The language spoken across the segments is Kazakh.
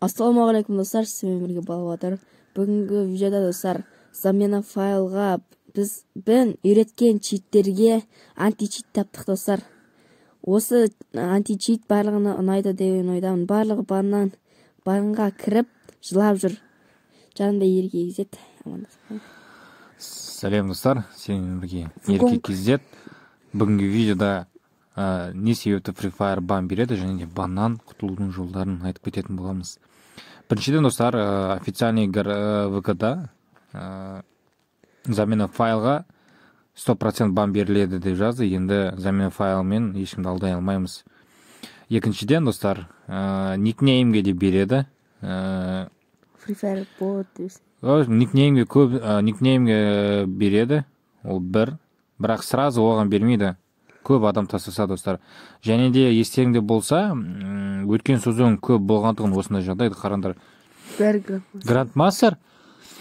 Ассалаумағалейкум, достар! Сізбен бірге Балабатыр. Бүгінгі видеода, достар, замена файлға біз бін үйреткен читтерге античит таптық, достар. Осы античит барлығына ұнайды деген ойдамын. Барлығы банға кіріп жылап жүр. Жанында Ерке KZ амандасып. Сәлем, достар! Сенімен бірге Ерке KZ. Бүгінгі видеода не себепті Free Fire бан береді және де баннан құтылудың жолдарын айтып кететін боламыз. Біріншіден, достар, официальный ВК-да замена файлға 100% бан беріледі деп жазды. Енді замена файлмен ешкімді алдай алмаймыз. Екіншіден, достар, никнеймге де береді. Free Fire бот. Никнеймге көп, никнеймге береді ол бір, бірақ сразу оған бермейді, көп адам тастаса, достар. Және де естеріңде болса, өткен сезон көп болғандығын осындай жағдай, қараңдар. Бәрі грандмастер,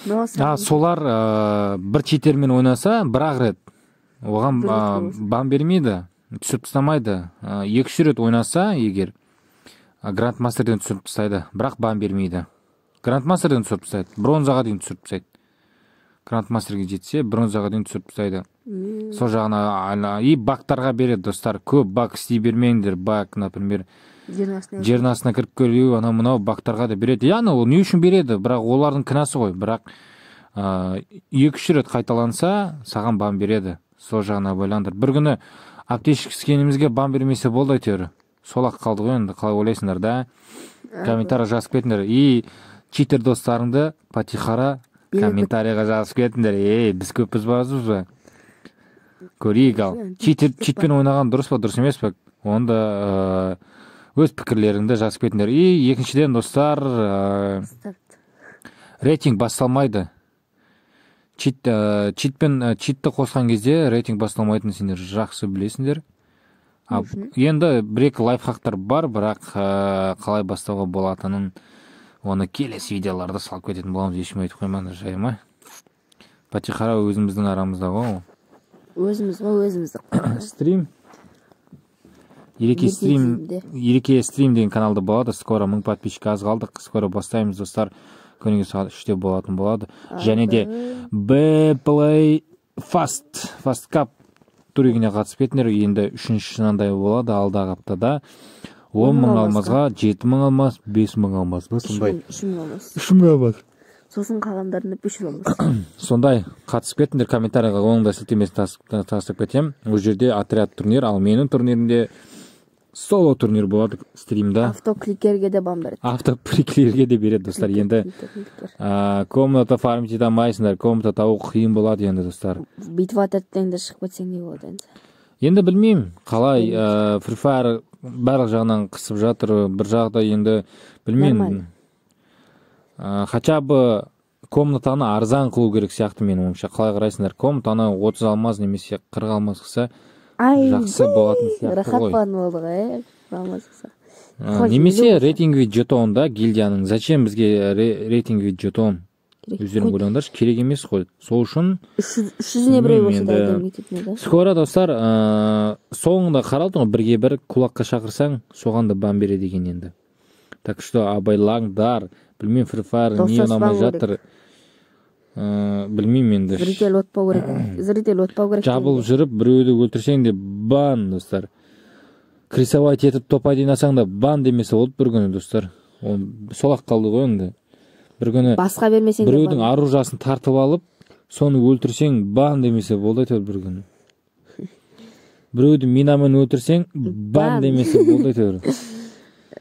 а солар бір читермен ойнаса бір ақ рет, оған бан бермейді, түсіріп тастамайды. 2-3 рет ойнаса егер, грандмастерден түсіріп тастайды, бірақ бан бермейді. Грандмастерден түсіріп тастайды, бронзаға дейін түсіріп тастайды. Грандмастерге жетсе, бронзаға дейін түсіріп тастайды. Сол жағына и багтарға береді, достар. Көп баг істей бермеңдер. Баг, например, жердің астына кіріп келу, анау мынау багтарға да береді. Яғни ол не үшін береді, бірақ олардың кінәсі ғой. Бірақ 2-3 рет қайталанса, саған бан береді. Сол жағына ойлаңдар. Бір күні аптечка іскенімізге бан бермесе болды, әйтеуір сол ақ қалды ғой. Енді қалай ойлайсыңдар да, комментарий жазып кетіңдер. И читер достарыңды потихара комментарийға жазып кетіңдер. Ей, біз көппіз ба, азбыз ба, көрейік. Ал читер, читпен ойнаған дұрыс па, дұрыс емес па, оны да өз пікірлеріңді жазып кетіңдер. И екіншіден, достар, рейтинг басталмайды. Чит, читпен, читті қосқан кезде рейтинг басталмайтынын сендер жақсы білесіңдер. А, енді бір екі лайфхактар бар, бірақ қалай бастауға болатынын, оны келесі видеоларда салып кететін боламыз. Ешкім айтып қоймаңдар, жай ма? Потихара өзіміздің арамызда ғой ол. Өзіміз ғой, өзімізді. Стрим, Ереке стрим. Стримде. Ереке стрим деген каналда болады скоро. 1000 подписчик аз қалдық, скоро бастаймыз, достар. Күніге сағат 3-те болатын болады. Және де Б Play Fast Cup турниріне қатысып кетіңдер. Енді үшінші мынандай болады алдағы аптада. 10 000 алмазға, 7000 алмаз, 5000 алмаз ба, сондай. 3000 алмаз. 3000 алмаз. Сосын қалғандарында 500 алмаз. Сондай, қатысып кетіңдер. Комментарийға оның да сілтемесін тастап кетемін. Ол жерде отряд турнир, ал менің турнирімде соло турнир болады стримда. Автокликерге де бан береді. Автокликерге де береді, достар. Енді Кликер, кликер. Комната фармить ете алмайсыңдар, комната табу қиын болады енді, достар. Битва отрядтан да шығып кетсең не болады енді? Енді білмеймін қалай, Free Fire барлық жағынан қысып жатыр бір жағда. Енді білмеймін. Нормально. Хотя бы комнатаны арзан қылу керек сияқты, менің ойымша. Қалай қарайсыңдар? Комнатаны 30 алмаз немесе 40 алмаз қылса, Ай, жақсы болатын сияқты рахат ғой. Болатын болды ғой, иә, алмаз қылса. Немесе рейтинговый жетон да гильдияның. Зачем бізге рейтинговый жетон? Керек. Өздерің ойлаңдаршы, керек емес қой. Сол үшін 300-іне біреу білмеймін болса да, енді. әдемі кететін еді. Скоро, достар, соңында қаралды ғой, бірге бір кулакқа шақырсаң, соған да бан береді екен енді. Так что абайлаңдар. Білмеймін, Free Fire не Достаспау ұнамай керек. жатыр, білмеймін енді. Зритель отпау керек, зритель отпау керек. Жабылып жүріп біреуді өлтірсең де бан, достар. Крысовать етіп топ ойнасаң да бан демесе болды бір күні, достар. Ол сол ақ қалды ғой енді. Бір күні Басқа бермесең де біреудің бан. оружиясын тартып алып, соны өлтірсең, бан демесе болды әйтеуір. Бір күні біреуді минамен өлтірсең, бан Бан. демесе болды әйтеуір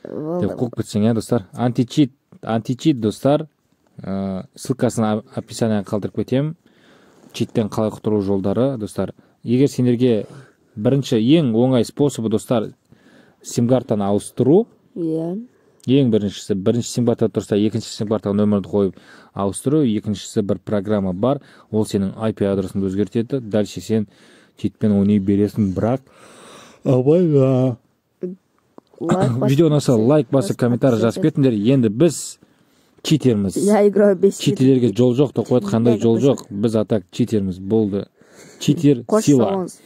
Болды. деп қуып кетсең, иә, достар. Античит, античит, достар, ссылкасын описанияға қалдырып кетемін. Читтен қалай құтылу жолдары, достар. Егер сендерге бірінші ең оңай способы, достар, сим картаны ауыстыру. Ең біріншісі, бірінші сим карта тұрса, екінші сим картаға нөмірді қойып ауыстыру. Екіншісі, бір программа бар, ол сенің IP адресіңді өзгертеді. Дальше сен читпен ойнай бересің, бірақ абайла. Лайк басып, Видео ұнаса, лайк басып, комментарий жазып кетіңдер. Енді біз читерміз. Я играю без Читерлерге жол жоқ деп қояды. Қандай жол жоқ? Біз а так читерміз, болды. Читер Қош, сила. сау болыңыз.